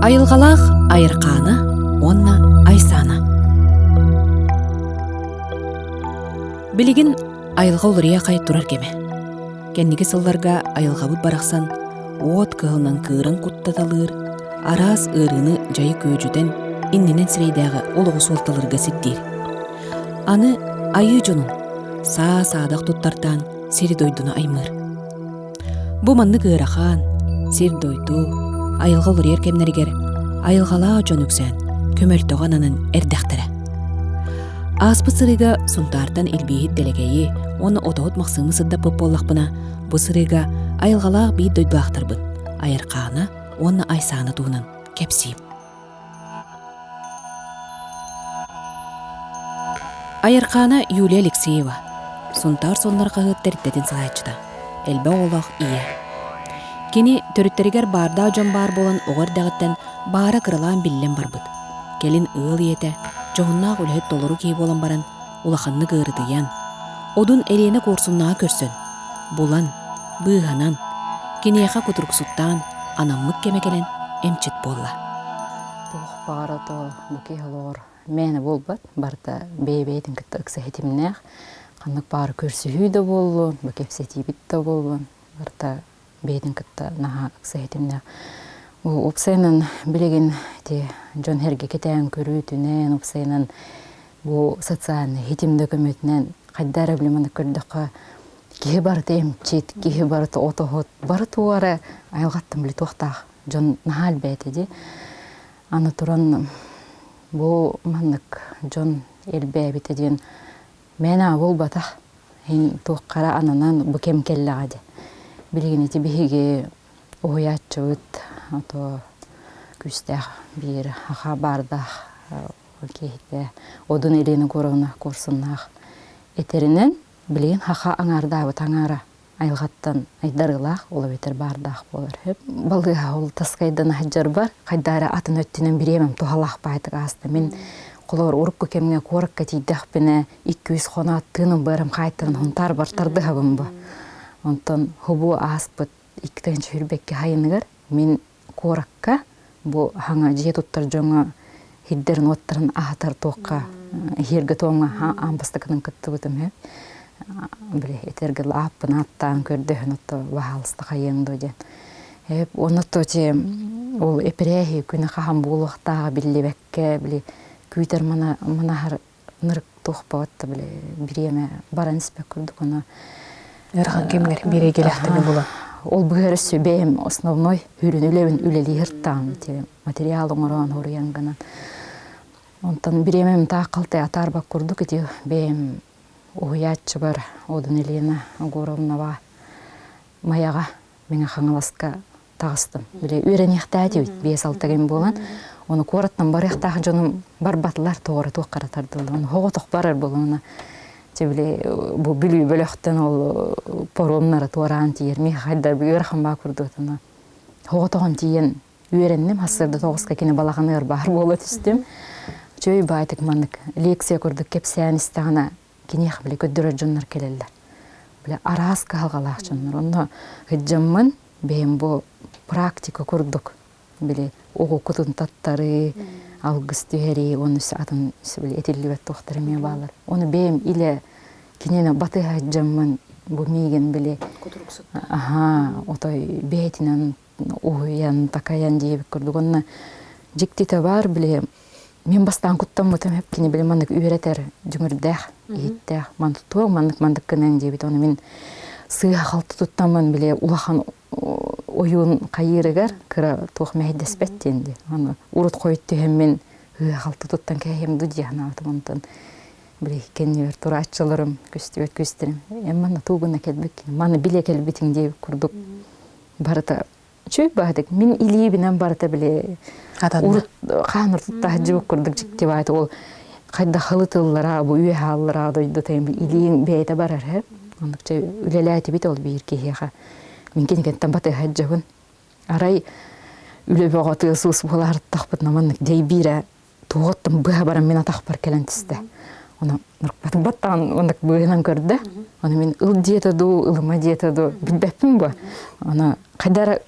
Айылҕалаах Айырхаана уонна Айсаана. Билигин айылҕа уларыйа хай турар кэмэ. Кэнники сылларга айылҕабыт барахсан уот кыһылынан кыыран куттаталыыр, араас ыарыыны дьайы күөдьүтэн иннинэн сирэйдээҕи олоҕу суолталыырга сирдиир. Аны айыы дьонун саа-саадах туттартаан сири-дойдуну аймыыр. Бу маннык ыарахан, сир-дойду, айылҕа уларыйар кэмнэригэр айылҕалаах дьон үксээн, көмөлтөҕө ананан эрдэхтэрэ. Ааспыт сырыыга Сунтаартан илбииһит дэлэгэйи уонна отоһут Махсыымы сырдаппыт буоллахпына, бу сырыыга айылҕалаах биир дойдулаахтарбын Айархаана уонна Айсаана туһунан кэпсиим. Айархаана Юлия Алексеева, Сунтаар соннор хаһыат тэрилтэтин салайааччыта, элбэх оҕолоох ийэ. Кини төрүттэригэр баардаах дьон баар буолан оҕо эрдэҕиттэн баара кыралаан биллэн барбыт. Кэлин ыал ийэтэ, дьоһуннаах үлэһит толору киһи буолан баран, улаханнык ыарытыйан, Одун Элиэнэ Куорсуннааҕы көрсөн, булан, быыһанан, киниэхэ кутуруксуттаан анаммыт кэмэ кэлэн эмчит буолла. Туох баҕар ото бу киһи олоҕор мээнэ буолбат, барыта бэйэ-бэйэтин кытта ыкса ситимнээх. Ханнык баҕар көрсүһүү да буоллун, бу кэпсэтиибит да буоллун, барыта бэйэтин кытта наһаа ыкса ситимнээх. Уопсайынан билигин ити дьон сэргэ кэтээн көрүүтүнэн, уопсайынан бу социальнай ситим да көмөтүнэн хайда эрэ били маннык көрдөххө киһи барыта эмчит, киһи барыта отоһут, бары туора айылҕаттан били туохтаах дьон наһаа элбээтэ дии. Аны туран бу маннык дьон элбээбитэ диэн мээнэ буолбатах. Иһин туоххара ананан бу кэм кэллэҕэ дии. Билигин ити биһиги уһуйааччыбыт ото күүстээх биир аха баардаах киһитэ Одун Елена Егоровна Куорсуннаах этэринэн билигин хаха аҥаардаабыт аҥаара айылҕаттан айдарыылаах ол эбэтэр баардаах буолар сөп. Балыыһа ол таскайдан сылдьарбар хайдаа эрэ атын өттүнэн бириэмэм туһалаах баайтык ааста. Мин холобур урукку кэмҥэ куоракка тиийдэхпинэ икки-үс хоноот тыыным быарым хаайтаран Һунтаарбар тардыһабын бу. Онтон хубу ааспыт 2 2022 сайыныгар мин куоракка бу хаҥа дьиэ туттар дьоҥҥо сирдэрин-уоттарын аһатар туохха иһиэргэ-туомҥа аан бастакытын кыттыбытым үһү. Били этэргэ дылы ааппын ааттаан көрдөһөн отто баһаалыста хайыаҥ дуо диэн. Эп уонна то ти ол эпирээһи күнэ хаһан буолуохтааҕа биллибэккэ били күүтэр мана манаһар ынырык туох да били бириэмэ баран испэт курдук ону ыарахан кэмҥэр биэрэйгэлээхтэргэ була ол быһар өссө бэйэм основной хүрүн үлэбин үлэлиир таам материал оҥорон хоруйан гынан онтон бириэмэм таах халтай атаарбат курдук ити бэйэм уһуйааччыбар Одун Елена Егоровнаҕа Майаҕа Мэҥэ Хаҥаласка таҕыстым. Били үөрэниэхтээтибит 5-6 кэм буолан. Ону куораттан барыахтаах дьонум барбатылар, тоҕо туоххара тардыллар. Ону хоҕотох барар буолан чэ били бу Бүлүү бөлөхтөн ол паромнара туораан тиийэр. Миэхэ хайдар ыарахан баа курдук ону хоҕотоҕон тиийэн үөрэнним. Хассыарда тоҕуска кини балаҕаныгар баар буола түстүм. Чөй баайтык маннык лекция курдук кэпсээн истэҕинэ киниэхэ били көрдөрөр дьоннор кэлэллэр. Били араас кыһалҕалаах дьоннор. Онно сылдьаммын бэйэм бу практика курдук били оҕо кутун таттарыы, алгыс түһэрии уонна атын били этиллибэт туохтар эмиэ бааллар. Ону бэйэм илэ кинини батыһа сылдьаммын бу миигин били аһаа отой бэйэтинэн уһуйан такайан диэбит курдук онно дьиктитэ баар били мин бастаан куттаммытым эп кини били маннык үөрэтэр дьүҥүрдээх иһиттээх маннык туох маннык маннык гынан диэбит ону мин сыыһа халты туттаммын били улахан ойуун хайыырыгар кыра туох мэһэйдэспэт диэн ди ону урут хойут түһэммин ыа халты туттан кээһиэм ду дии санаабытым онтон били кэннибэр турааччыларым көстүбэт күүстэрим эн манна туугуна кэлбиккин маны билэ кэлбитиҥ диэбит курдук барыта үчүгэй баһытык мин илиибинэн барыта били урут хаан уртаһдьыбыт курдук дьикти баайт ол хайда халытыллара бу үөһэ аллараа дойду тайым илииҥ бэйэтэ барар һэ оннук чэ үлэлээтибит ол биир киһиэхэ мин кинигэнтэн батыһа дьабын арай үлэ бөҕө тыас уус буолаарыттахпытына маннык дэйбиирэ туоҕуттан быһа баран мин атахпар кэлэн түстэ. Ону нырпатын баттаан оннук быыһынан көрдө. Ону мин ыл диэтэ дуу, ылыма диэтэ дуу билбэппин бу. Ону хайда эрэ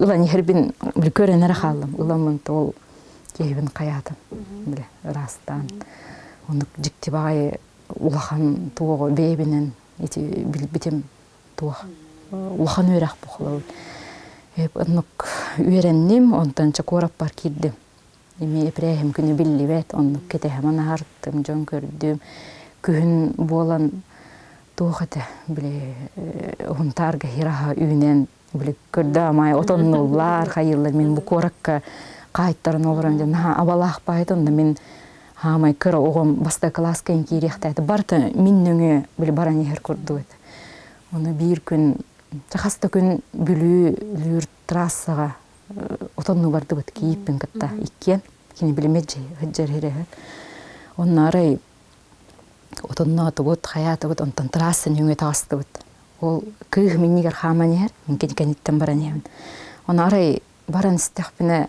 ылан иһэрбин били көрөн эрэ хааллым. Ыламмын ол киһибин хайаатым били ыраастаан. Оннук дьикти баҕайы улахан туоҕу бэйэбинэн ити билбитим туох улахан үөрэх бу Оннук үөрэнним, онтон Чокуураппар киирдим. Эми эпирээһим күнү биллибэт, оннук кэтэһэмэн аһартым, дьон көрдүм. Күһүн буолан туох этэ, били Уһунтаарга хираха үүнэн, били көрдөө амай отоннуллар, хайыыллар мин бу куоракка хаайтаран олорон дьэ наһаа абалаах баайт онно мин хаамай кыра оҕом бастакы кылааска киириэхтээтэ барыта мин нөҥүө били баран иһэр курдук этэ. Ону биир күн хас да күн Бүлүү Лүүр трассаҕа отонну бардыбыт кийииппин кытта иккиэн кини билиммит сылдьар иһэр онно арай отонноотубут хайаатыбыт онтон трасса нөҥүө таҕыстыбыт ол кыыһ минньигэр хааман иһэр мин кини кэнниттэн баран иһэбин ону арай баран истэхпинэ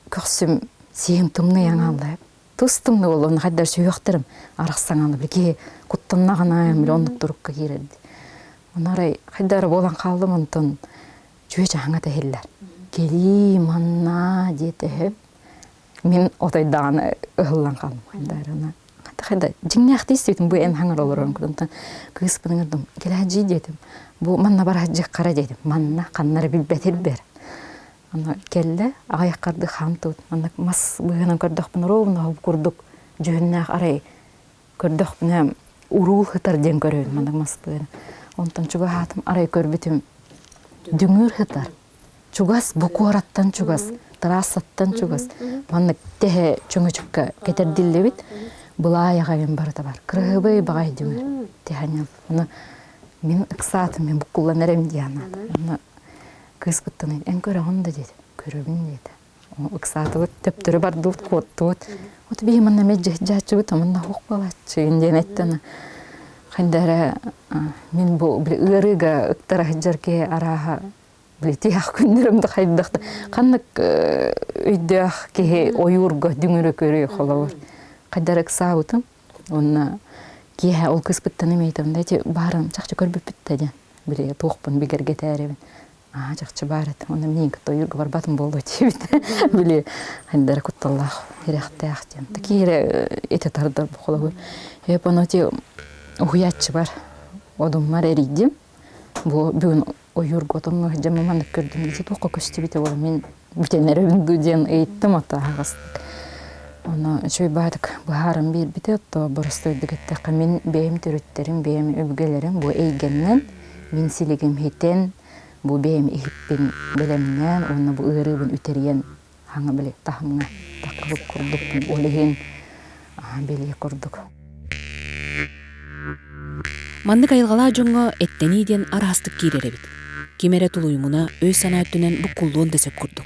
көхсүм сиһим тымныйан хаалла тус тымныы буолла онно хайдар сүһүөхтэрим арахсаҥаалы били киһи куттаннаҕына били оннук турукка киирэрди ону арай хайдары буолан хааллым онтон чүө-чаһаҥа тэһиллэр кэлии манна диэтэһэ мин отойдаҕына ыһыллан хааллым хайдарына хайда дьиҥнээхтии истибитим бу эн хаҥар олорон кутунтан кыыспын ыҥырдым кэлээдьии диэтим бу манна бараһдьык хара диэтим манна ханнары билбэтирбэр Аны кэллэ, аҕыйах харды хаамтыбыт. Маннык мас быыһынан көрдөхпүнэ ровно курдук дьүһүннээх арай көрдөхпүнэ уруул сытар диэн көрөбүн маннык мас быыһынан. Онтон чугаһаатым арай көрбүтүм дүҥүр сытар. Чугас, бу куораттан чугас, трассаттан чугас. Маннык тэһэ чөҥөчүккэ кэтэрдиллибит былаайаҕа мин барыта бар. Кырыһыбай баҕай дүҥүр тэһэ Ону мин ыксаатым, мин буккуллан эрэм дии санаатым. Онно Кыыспыттан эн көрөҕүн да диэтэ. Көрөбүн диэтэ. Ыксаатыбыт, төптөрү бардыбыт, куоттубут. Вот биһи манна эмэ дьааччыбыт, манна хуох буолааччы диэн эттэн хайда эрэ мин бу ыарыыга ыктара сылдьар киһи арааһа били тиһэх күннэрим да хайдах да ханнык өйдөөх киһи ойуурга дүҥүрү көрүө холобур хайда эрэ ыксаабытым уонна киэһэ ол кыыспыттан эмиэ да ити баарын чахчы көрбүппүт да диэн били туохпун бигэргэтээрибин аа чахчы баар этэ уонна миигин кытта ойуурга барбатым буолуо диэбит били хайдара кутталлаах ирэхтээх диэн такие ити тардар холобур эп ону ти уһуйааччыбар одуммар эрийдим бу бүгүн ойуурга отонно сылдьаммын маннык көрдүм ити туохха көстүбүтэ буола мин бүтэн эрэбин дуу диэн ыйыттым ото аһаҕастык Ону үчүгэй баатык быһааран биэрбитэ, то боростуойдук эттэххэ, мин бэйэм төрүттэрим, бэйэм өбүгэлэрим бу эйгэннэн мин силигим хитэн, бу бэйэм иһиппин бэлэмнээн уонна бу ыарыыбын үтэрийэн хаҥа били таһымҥа таххыбыт курдукпун, ол иһин бэлиэ курдук. Маннык айылҕалаах дьоҥҥо эттэнии диэн араастык киирэр эбит. Ким эрэ тулуйумуна өй-санаа өттүнэн буккуллуон да сөп курдук.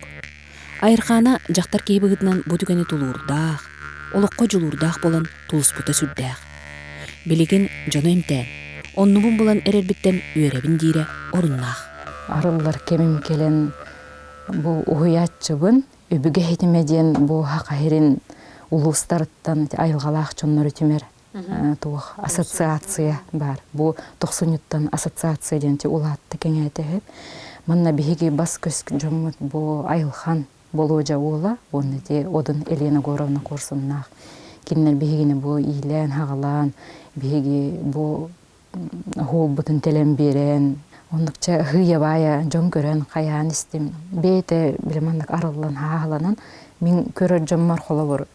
Айырхаана дьахтар киһи быһыытынан бу түгэни тулуурдаах, олоххо дьулуурдаах буолан тулуспута сүрдээх. Билигин дьону эмтээн, оннубун булан эрэрбиттэн үөрэбин диирэ оруннаах. Арыллар кэмим кэлэн бу уһуйааччыбын өбүгэ ситимэ диэн бу Саха сирин улуустарыттан айылҕалаах дьоннору түмэр туох ассоциация баар. Бу тохсунньуттан ассоциация диэн улаатта кэҥээтэ үһү. Манна биһиги бас-көс дьоммут бу Айылхан Болуодьа уола уонна ити Одун Елена Егоровна Куорсуннаах. Кинилэр биһигини бу иилээн-хаҕалаан, биһиги бу уһуулбутун тэлэн биэрэн, оннукча һыйа-баайа дьон көрөн хайаан истим. Бэйэтэ били маннык арыллан хааһыланан мин көрөр дьоммор холобур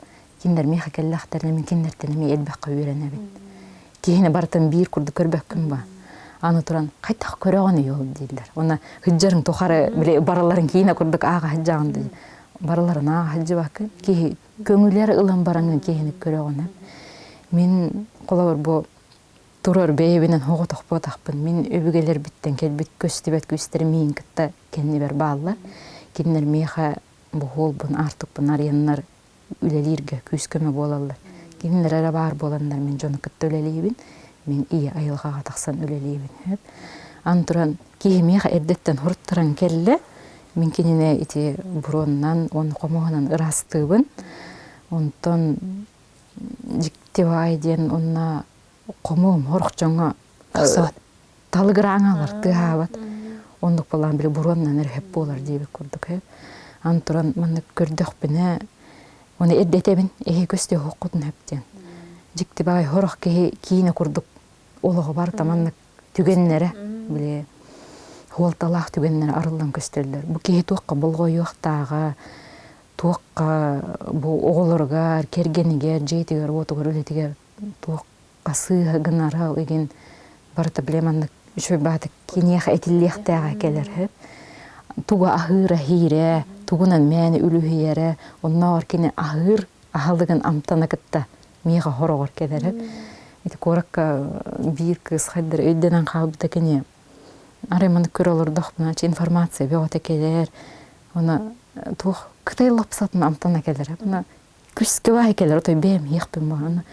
кинилэр миэхэ кэллэхтэринэ мин кинилэртэн эмиэ элбэххэ үөрэнэбин. Киһини барытын биир курдук көрбөккүн ба. Аны туран хайдах көрөҕүн ол дииллэр. Уонна сылдьарыҥ тухары били барыларын киинэ курдук ааҕа сылдьаҕын дии. Барыларын ааҕа сылдьыбаккын. Киһи көҥүлэр ылан бараҥҥын киһини көрөҕүн. Мин холобур бу турар бэйэбинэн оҕотохпотахпын. Мин өбүгэлэрбиттэн кэлбит көстүбэт күүстэрим миигин кытта кэннибэр бааллар. Кинилэр миэхэ бу уолбун аартыкпын арыйаннар үлэлииргэ күүс-көмө буолаллар. Кинилэр эрэ баар буоланнар мин дьону кытта үлэлиибин, мин ийэ айылҕаҕа тахсан үлэлиибин. Аны туран киһи миэхэ эрдэттэн хуруттаран кэллэ, мин кинини ити буруоннан уонна хомуһунан ыраастыыбын. Онтон дьикти баай диэн уонна хомуом сорох дьоҥҥо Тахсыбат. талыгырааҥалар тыаһаабат. Оннук буолан били буруоннан эрэ хөп буолар диэбит курдук хөп. Аны туран маннык көрдөхпүнэ, оны эрдэтэбин эһи көстө оһоххутун хөп диэн. Дьикти баҕай хорох киһи киинэ курдук олоҕо барыта маннык түгэннэрэ били хуолталаах түгэннэрэ арыллан көстөллөр. Бу киһи туохха болҕойуохтааҕа, туохха бу оҕолоругар, кэргэнигэр, дьиэтигэр, уотугар, үлэтигэр туохха сыыһа гынара игин барыта били маннык үчүгэй баатык киниэхэ этиллиэхтээҕэ кэлэр сөп. Тугу аһыыра иһиирэ, тугунан мээнэ үлүһүйэрэ, оннооҕор кини аһыыр аһылыгын амтана кытта миэхэ хороҕор кэлэрэ. Ити куоракка биир кыыс хайдары өйдөнөн хаалбыта кини арай маны көрө олордохпуна информация бөҕөтө кэлэр. Оны туох кытай лапсатын амтана кэлэр. Мына күскэ баай кэлэр отой бэйэм иһиэхпин баҕана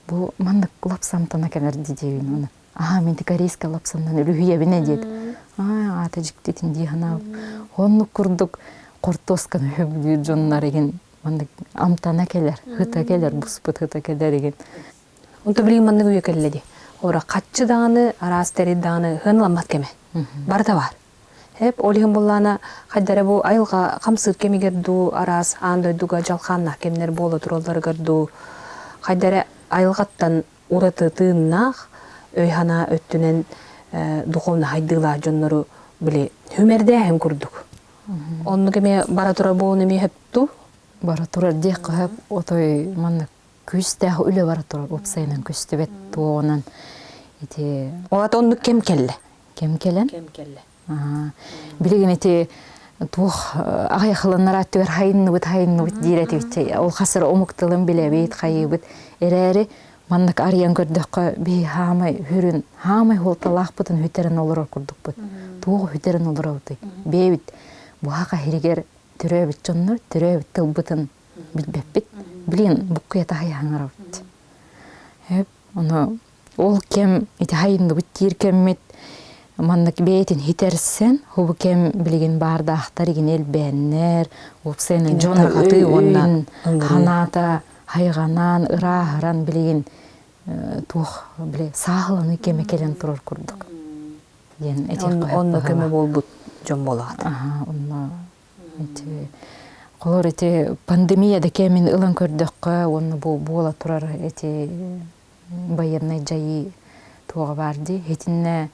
бу маннык лапса амтана кэлэр диэбин оны аха мин корейская лапсаннан үлүһүйэбинэ диэт аа аата дьиктитин дии санаабыт оннук курдук хортуосканы сөбүлүүр дьоннор игин маннык амтана кэлэр, ыта кэлэр, буспут ыта кэлэр игин. Онто билигин маннык үйэ кэллэ дии. Ора хаччы даҕаны, араас тэрил даҕаны ыһан кэмэ. Барыта бар. Хеп ол иһин буллаана хайдара бу айылҕа хамсыыр кэмигэр дуу, араас аан дойдуга дьалхааннаах кэмнэр буола туралларыгар дуу, хайдара айылҕаттан ураты тыыннаах өй-санаа өттүнэн духовно хайдыылаах дьоннору били хүмэрдээһин курдук. Оннук эмиэ бара турар буолун эмиэ хөпту? Бара турар диэххэ хөп отой маннык күүстээх үлэ бара турар уопсайынан көстүбэт туоҕунан ити Ол оннук кэм кэллэ. Кэм кэлэн. Кэм кэллэ. Билигин ити туох аҕыйахыланнар аттыгар хайынныбыт хайынныбыт диир этибит ол хасыр омук тылын билэбит хайыыбыт эрээри маннык арыйан көрдөххө биһи хаамай хүрүн хаамай хуолталаахпытын хүтэрэн олорор курдукпут туох хүтэрэн олоробутуй бэйэбит буһаха хиригэр төрөөбүт дьоннор төрөөбүт тылбытын билбэппит билин буккуйа таһайаһаҥарабыт ону Ол кэм ити хайынныбыт диир кэммит маннык бэйэтин хитэрсэн, хубу кэм билигин баардаахтар игин элбээннэр, уопсайынан дьон уонна ханаата хайҕанаан, ырааһыран билигин туох били сааһыланыы кэмэ кэлэн турар курдук диэн этиэх Онно көмө буолбут дьон буолаҕыт. Онно Ити холор ити пандемия да кэмин ылан көрдөххө уонна бу буола турар ити байыаннай дьайыы туоҕа баар дии. Итиннэ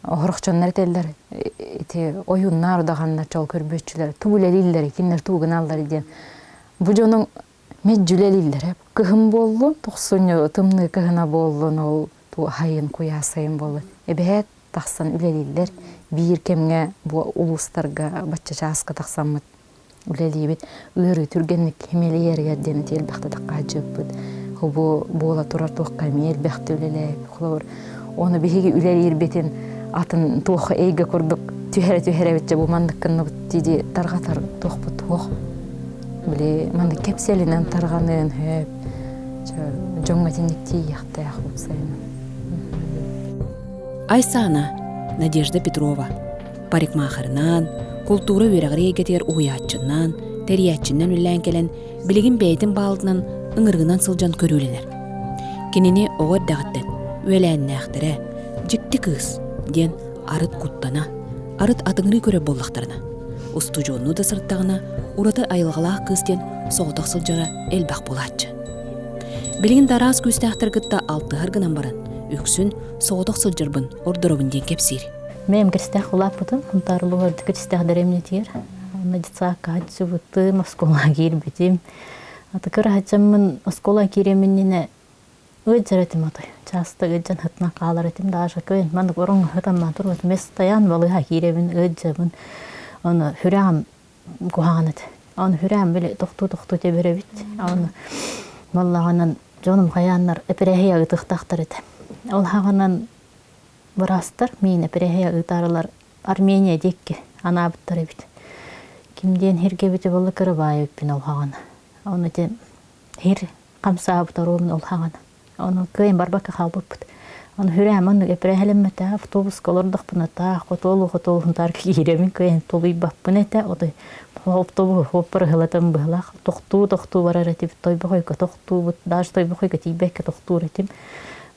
оһорохчоннор этэллэр ити ойууннаар удаҕаннар чол көрбүөччүлэр тугу үлэлииллэр кинилэр тугу гыналлар диэн. Бу дьонуҥ меддьүлэлииллэр кыһын буоллун тохсунньу тымныы кыһына буоллун ол хайын куйаас сайын буоллун эбэһээт тахсан үлэлииллэр. Биир кэмҥэ бу улуустарга бачча чааска тахсаммыт үлэлиибит. Ыарыы түргэнник химиэлийэригэр диэн ити элбэхтэ таккаадьыппыт. Бу буола турар туохха эмиэ элбэхтэ үлэлээбит. Холобур, ону биһиги үлэлиирбитин атын туох эйгэ курдук түһэрэ-түһэрэбит дьэ бу маннык гынныбыт дии тарҕатар туохпут туох. Били маннык кэпсэлинэн тарҕаныан сөп. Дьоҥҥо итинник тиийиэхтээх уопсайынан. Айсана Надежда Петрова парикмахерынан, култуура үөрэҕэр эйгэтигэр уһуйааччынан, тэрийээччинэн үлэлээн кэлэн, билигин бэйэтин баалтынан ыҥырыгынан сылдьан көрүүлэнэр. Кинини оҕо эрдэҕиттэн үөлээннээхтэрэ «Дьикти кыыс» диэн арыт куттана, арыт атыҥырыы көрөр буоллахтарына, устудьуоннуу да сырыттаҕына ураты айылҕалаах кыыс диэн соҕотох сылдьара элбэх буолааччы. Билигин да араас күүстээхтэр кытта алтыһар гынан баран, үксүн соҕотох сылдьарбын ордоробун диэн кэпсиир. Мэм кэстээх улааппытым, Хунтаар улууһа үрдүкү кэстээх дэриэбинэтигэр. Онно детсадка сылдьыбытым, оскуолаҕа киирбитим. Аты кыра сылдьаммын оскуола киириэм иннинэ ыалдьар этим отой. Часто ыалдьан сытынан хаалар этим. Даже кыайан маннык ороҥҥо сытамман турбатым. Стоян балыыһа киирэбин, ыалдьабын. Ону сүрэҕим куһаҕан этэ. Ону сүрэҕим били тохтуу-тохтуу тэбэр эбит. Ону буоллаҕынан дьонум хайааннар эпэрээһийэ ыытыахтаахтар этэ. Ол хаҕынан быраастар миин эпэрээһийэ ыытаарылар Армения диэки анаабыттар эбит. Ким диэн сиргэ эбитэ буолла кырабаайы эбиппин ол хаҕана. Ону ити сир хамсаабыт оруобун ол хаҕана. Ону кыайан барбакка хаалбыппыт. Ону сүрэҕим оннук эпэрээһэлэммэтэ, автобуска олордохпуна таах хотуолу-хотуолу Сунтаарга киирэбин кыайан тулуйбаппын этэ. Отой автобуһу хуоппар ыһылатан быһылаах тохтуу-тохтуу барар этибит, Тойбохойго тохтуубут, даже Тойбохойго тиийбэккэ тохтуур этим.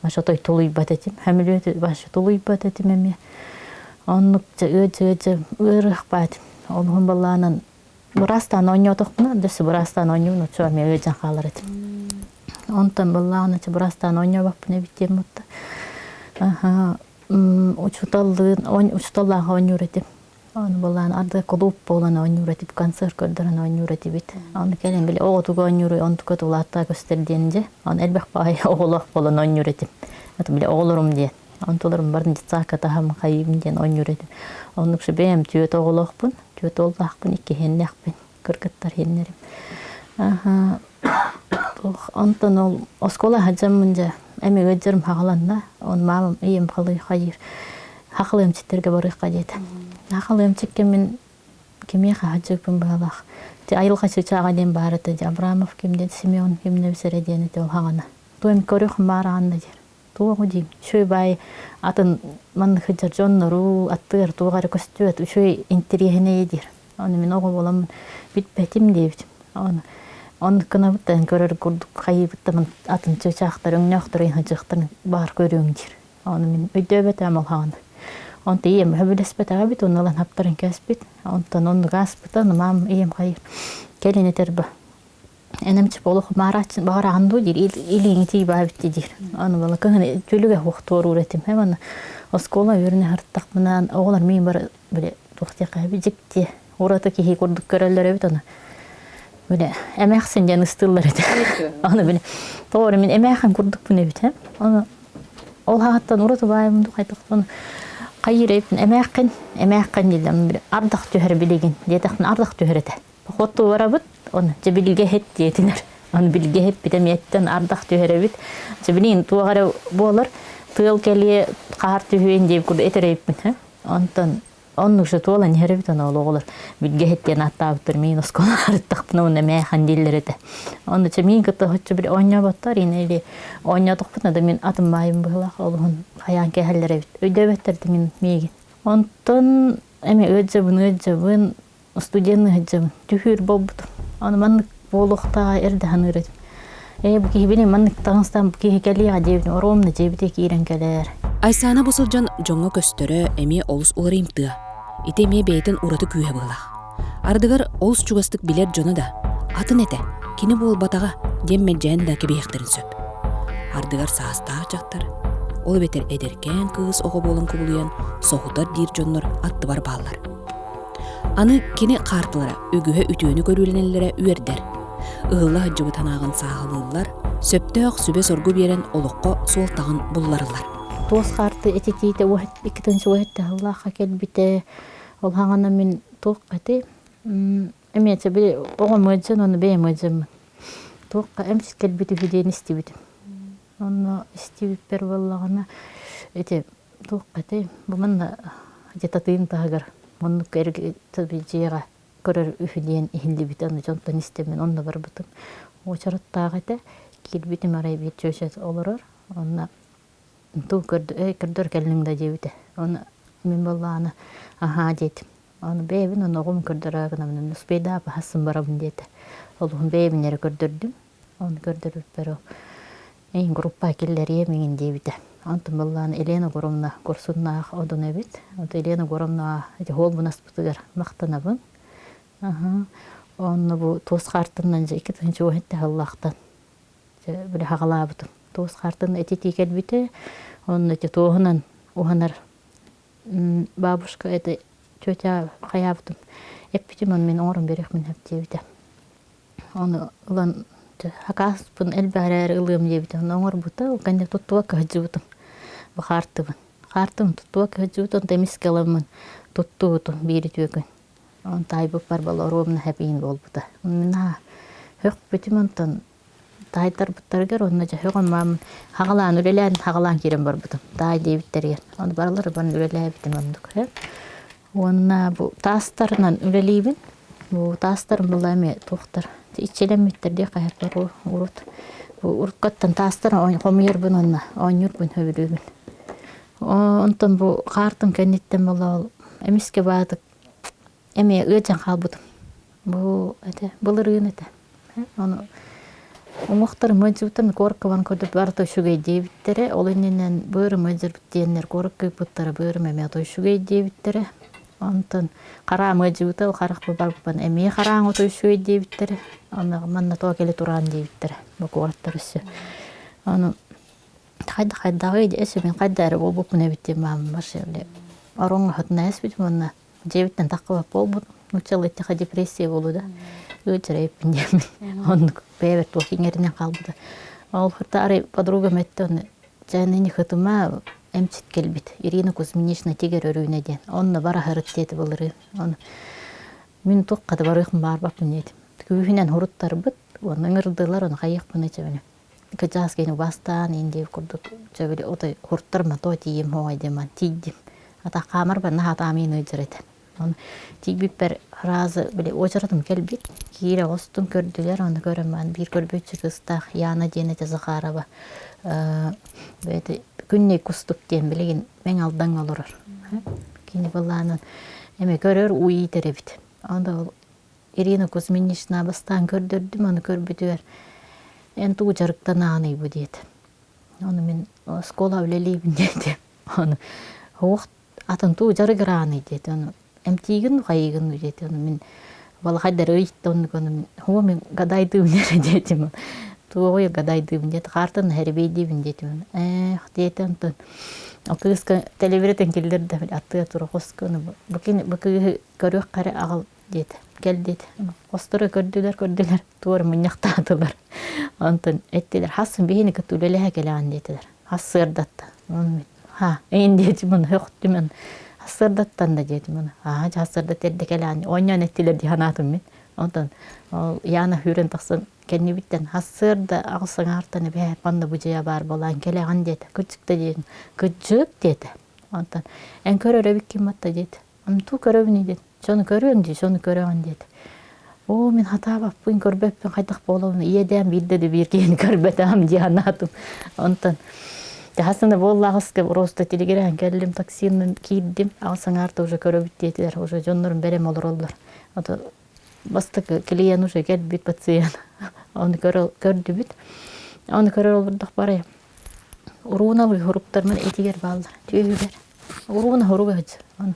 Вообще той тулуйбат этим. Сөмөлүөтү вообще тулуйбат этим эмиэ. Оннук дьэ ыадьы-ыадьы ыарыах баат. Олуһун балаанан быраастаан оонньоотохпуна, дөссө быраастаан оонньуубун оччо эмиэ ыадьан хаалар этим. Онтон быллаҕына чэ быраастаан оонньообоппун эбит диэн бутта. Аха учууталлыын учууталлаах оонньуур этим. Аны былаан арды клуб буолан оонньуур этибит, концерт көрдөрөн оонньуур этибит. Аны кэлин били оҕотуга оонньуур, онтука тулааттаа көстөр диэн дьэ. Аны элбэх баай оҕолоох буолан оонньуур этим. Это били оҕолорум диэн. Онтуларым барын детсадка таһам хайыым диэн оонньуур этим. Оннук бэйэм түөт оҕолоохпун, түөт уоллаахпын, иккиһиннэхпин, кыргыттар иһиннэрим. Аха онтон ол оскуола сылдьаммын дьэ эми ыалдьарым хаҕаланна. Он маамам ийэм халый хайыыр хахал эмчиттерге барыахха диэтэ. Хахал эмчикке мин кимиэхэ сылдьыыппын быһалаах. Ти айылҕа чычааҕа диэн баар этэ дьэ Абрамов ким диэн Семен кимнэбис эрэ диэн этэ ол хаҕана. Туом көрүөх баар аанна диэр. Туох диим, үчүгэй баай атын маннык сылдьар дьоннору аттыгар туох эрэ көстүбэт үчүгэй интэриэһинэйэ диир. Ону мин оҕо буоламмын бүтпэтим диэбитим. Ону оннук гынабыт көрөр курдук хайыыбыттан атын чыычаахтар өҥнөөхтөр ыйыһыдьыахтарын баар көрүөҥ диир. Ону мин өйдөөбөтөм ол хаҕана. Онто ийэм сөбүлэспэтэҕэ эбит, онно ылан хаптарын кээспит. Онтон оннук ааспыта, ону маам ийэм хайыр кэлин этэр ба Энэмчи олох маарааччын баҕараҕын дуу диир, илииҥи тиийбаабит диир. Аны бала кыһын түлүгэ суох туоруур этим. Аны оскуола үөрэнэ сырыттахпына оҕолор миин бары били туох диэххэ дьикти ураты киһи курдук көрөллөр эбит аны. Били эмээхсин диэн ыстыыллар этэ. Аны били тоҕо эрэ мин эмээхин курдукпун эбит э. Аны ол хаһаттан ураты баайым ду хайдахтан хайыыр эбиппин эмээххин эмээххин дииллэр били ардах түһэр билигин диэтэхпинэ ардах түһэр этэ. Хоту барабыт, оны дьэ билгэ иһит диэтилэр. Оны билгэ иһиппит эмиэттэн ардах түһэрэбит. Дьэ билигин туох эрэ буолар, тыал кэлиэ, хаар түһүөн диэбит курдук этэрэйиппин. Онтон оннук же туолан иһэрэбит аны ол оҕолор билгэ иһит диэн ааттаабыттар миин оскуола арыттахпына уонна мээхэн дииллэр этэ. Онно чэ миин кытта оччо били оонньооботтор ини или оонньоотохпутуна да мин атын баайым быһылаах олуһун хайаан кээһэллэр эбит. Өйдөөбөттөр да мин миигин. Онтон эми ыадьабын ыадьабын студенный сылдьабын түһүүр буолбутум аны маннык буолуохтааҕа эрдэ саныыр этим ээ бу киһи билин маннык таҥастаан бу киһи кэлиэҕэ диэбитим оруобуна дьиэбитигэр киирэн кэлээр Айсаана бу сылдьан дьоҥҥо көстөрө эмиэ олус уларыйымтыа. Ити эмиэ бэйэтин ураты күүһэ быһыылаах. Ардыгар олус чугастык билэр дьоно да атын этэ, кини буолбатаҕа диэн мэлдьэһэн да кэбиһиэхтэрин сөп. Ардыгар саастаах дьахтар, ол эбэтэр эдэркээн кыыс оҕо буолан кубулуйан соһутар диир дьоннор аттыбар бааллар. Аны кини хаартылара үгүһэ үтүөнү көрүүлэнэллэрэ үөрдэр. Ыһылла сылдьыбыт санааҕын сааһылыыллар, сөптөөх сүбэ-соргу биэрэн олоххо суолтаҕын буллараллар. Туос хаарты этитиитэ иккитин суоһетте сыллаахха кэлбитэ. Ол хаҥана мин туох эти эмиэ били оҕом ыалдьан уонна бэйэм ыалдьаммын. Туохха эмс кэлбит үһү диэн истибитим. Онно истибиппэр буоллаҕына ити туох этэй бу манна где-то тыын таһыгар оннук дьиэҕэ көрөр үһү диэн иһиллибитэ ону дьонтон истэммин онно барбытым уочараттаах этэ киирбитим арай биир чүөчэ олорор онно туу көрдөр кэллиҥ да диэбитэ оны мин буоллаҕына аһаа диэтим ону бэйэбин ону оҕом көрдөрөө гынабын успейдаап аһассым барабын диэтэ олуһун бэйэбин эрэ көрдөрдүм Оны көрдөрбүппэр ол эйин группа киллэриэм иҥин диэбитэ. Онтон быллаан Елена Егоровна курсуннаах одун эбит. Онто Елена Егоровна ити холбун аспытыгар махтанабын. Аха. Онно бу туос хаартыннан дьэ 2017 сыллаахтан дьэ били хаҕалаабытым. Туос хаартын этитии кэлбитэ. Онно ити туоһунан уһанар бабушка это тетя хайаабытым эппитим он мин оҥорон бериэхпин сөп диэбитэ. Ону ылан хакааспын элбэх эрээри ылыам диэбитэ. Ону оҥорбута, ол кэннэ туттубакка сылдьыбытым. Бу хаартыбын. Хаартыбын туттубакка сылдьыбытым, онтон эмискэ ыламмын туттубутум биир үтүө күн. Онон таайбыппар баларуомна хэпиин буолбута. Мин хөхпүтүм онтон таайтарбыттарыгар онно дьэ хөҕөн хаҕалаан үлэлээн хаҕалаан киирэн барбытым. Таай диэбиттэригэр. Ону барылары баран үлэлээбитим оннук. Уонна бу таастарынан үлэлиибин. Бу таастарым была эмиэ туохтар иччилэммиттэр диэх хаһыаппар урут бу уруккаттан таастар хомуйарбын уонна оонньуурбун сөбүлүүбүн. Онтон бу хаартым кэнниттэн була ол эмискэ баатык эмиэ ыалдьан хаалбытым. Бу этэ былырыын этэ. Ону Уҥуохтар мыдьыбыттан куоракка көрдөп барыта үчүгэй диэбиттэрэ. Ол иннинэн быары мыдьырбыт диэннэр куоракка ыыппыттара быарым эмиэ ото үчүгэй диэбиттэрэ. Онтон хараа мыдьыбыта ол харах барбыппан эмиэ хараан ото үчүгэй диэбиттэрэ. Аны манна тоҕо кэлэ тураан диэбиттэрэ. Бу куораттар өссө. Аны хайда хайдаҕый эсэ мин хайда эрэ буолбуппун эбит диэн мааммар ороҥҥо хатына эспитим уонна дьиэбиттэн таххыбат буолбут нууччалыы эттэххэ депрессия буолуу да ыычарайыппын диэммин оннук бэйэбэр туох иҥэринэн хаалбыта ол хата арай подругам этте ону дьэ хытыма эмчит кэлбит Ирина Кузьминична тигэр өрүүнэ диэн онно бараһырыт диэти былырыын ону мин туохха да барыахпын баарбаппын диэтим күүһүнэн хуруттарбыт уонна ыҥырдылар ону хайыахпыный чэбини кыдьаас кини убастаан иин диэбит курдук дьэ били отой куртар мато тиийим хоҥой диэн тиийдим ата хаамар барна хатаамыйын ыйдьар этэ оны тиийбиппэр разы били уочаратым кэлбит киирэ оҕустум көрдүлэр оны көрөн баран биир көрбүччү кыыстаах Яна диэн этэ Захарова бэйэтэ күннэй кустук диэн билигин Мэҥ Алдаҥҥа олорор кини былаанын эми көрөр уу иитэр эбит онда ол Ирина Кузьминична бастаан көрдөрдүм, аны көрбүтүгэр эн тугу дьарыктанаҕыный бу диэтэ. Ону мин оскуола үлэлиибин диэтим. Ону уох атын тугу дьарыгыраҕыный диэтэ. Ону эмтиигин хайыыгын диэтэ. Ону мин балахайдар ыйытта оннук ону мин хуо мин гадайдыыбын эрэ диэтим. Туоҕуй гадайдыыбын диэтэ. Хаартан хэрибейдиибин диэтим. Ээх диэтэ онтон ол кыыска телевизортан киллэрдэ аттыга тура хоско бу бу кыыһы көрүөх эрэ аҕал диэтэ. Кэл диэтэ. Хостору көрдүлэр, көрдүлэр, туора мунньахтаатылар. Онтон эттилэр, хассын биһини кытта үлэлэһэ кэлэҕин диэтилэр. Хас сыардатта. Ха, эйин диэтим оны хөхтүм Хассыардаттан да диэтим оны. Аа, хассыардат эрдэ кэлэҕин. Оонньоон эттилэр дии санаатым мин. Онтон ол Яна хүүрэн тахсан кэннибиттэн хассыарда аҕыс саҥаартан эбээ манна бу дьиэ баар буолаан кэлэҕин диэтэ. Кырдьык да диэн. Кырдьык диэтэ. Онтон эн көрөр эбиккин батта диэтэ. Туу көрөбүн диэн. Сону көрүөҥ дии, сону көрөҕүн диэтэ. Оо, мин хатаабаппын, көрбөппүн, хайдах буолабын, ийэдээн биирдэ да биир киһини көрбөтөҕүм дии санаатым. Онтон хаһысына буоллаҕыска просто тилигирээн кэллим, таксинан киирдим, аҕыс аҥаарда уже көрөбүт диэтилэр, уже дьоннорум бэлэм олороллор. Ото бастакы клиент уже кэлбит пациент. Ону көрдүбүт. Ону көрөр олордох барай. Урууналыы хоруктармын этигэр бааллар, түөһүгэр. Урууна хоруга сылдьар.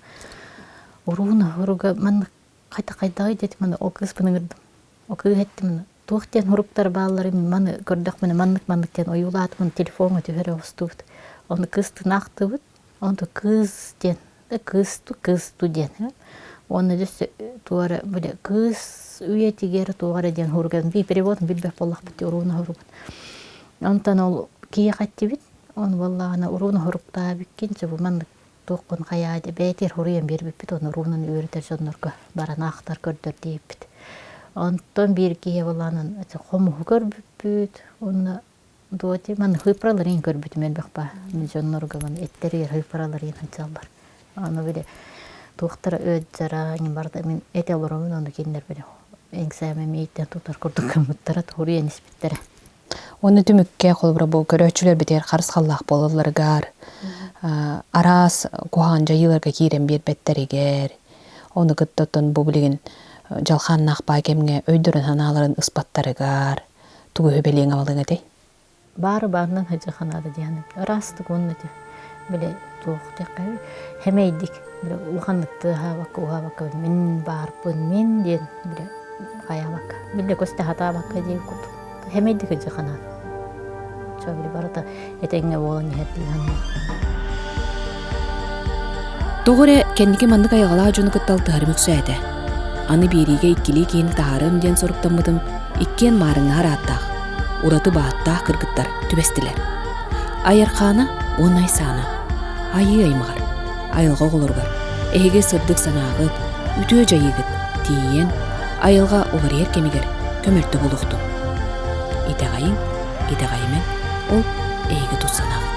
Урууна хоруга маннык хайда хайдаҕый диэтим маны ол кыыспын ыҥырдым. Ол кыыс эттим маны туох диэн хоруктар баалларын маны көрдөхпүнэ маннык маннык диэн ойуулаатым телефоҥҥа түһэрэ оҕустубут. Ону кыыс тынаахтыбыт. Онто кыыс диэн кыысту кыысту диэн уонна дьэ туора били кыыс үйэтигэр туох эрэ диэн хоруган би перевод билбэт буоллахпыт урууна хоругун онтон ол киһиэхэ эттибит он буоллаҕына урууна хоруктаабыккин дьэ бу маннык туоххун хайаа бэйэтигэр хоруйан биэрбиппит ону уруунан үөрэтэр дьоннорго баран аахтар көрдөр диэбиппит онтон биир киһи буоллаҕына хомуһу көрбүппүт уонна Дуоти маны хыпраларын көрбүтүм элбэх баа. Дьоннорго маны эттэригэр хыпраларын сылдьаллар. Аны били туохтара ыаддьара барда мин этэ олоромун ону кинилэр били экзамен мииттэн тутар курдук гыммыттара туруйан испиттэрэ. Уонна түмүккэ холобура бу көрөөччүлэр битигэр харысхаллаах буолалларыгар араас куһаҕан дьайыыларга киирэн биэрбэттэригэр ону кытта оттон бу билигин дьалхааннаах баай кэмҥэ өйдөрүн-санааларын ыспаттарыгар тугу үһү бэлиэҥ этэй? Баары баарынан хадьаханаада диэн ыраастык уонна ити били туох диэххэ хэмэйдик били улаханнык тыаһаабакка уһаабакка мин баарбын мин диэн били хайаабакка били көстө хатаабакка диэн курдук хэмэйдик хадьаханаада чо били барыта этэҥҥэ буолан иһэр дии саныыбын. Тоҕо эрэ кэнники маннык айылҕалаах дьону кытта алтыһарым үксээтэ. Аны биэриигэ иккилии киһини таһаарыам диэн соруктаммытым иккиэн маарыҥнаһар ааттаах, ураты бааттаах кыргыттар түбэстилэр. Айархаана уонна Айсаана айыы аймаҕар, айылҕа оҕолоругар эһиги сырдык санааҕыт, үтүө дьайыыгыт тиийэн, айылҕа уларыйар кэмигэр көмөлтө булуохтун. Итэҕэйиҥ, итэҕэйимэҥ, ол эһиги тус санааҕыт.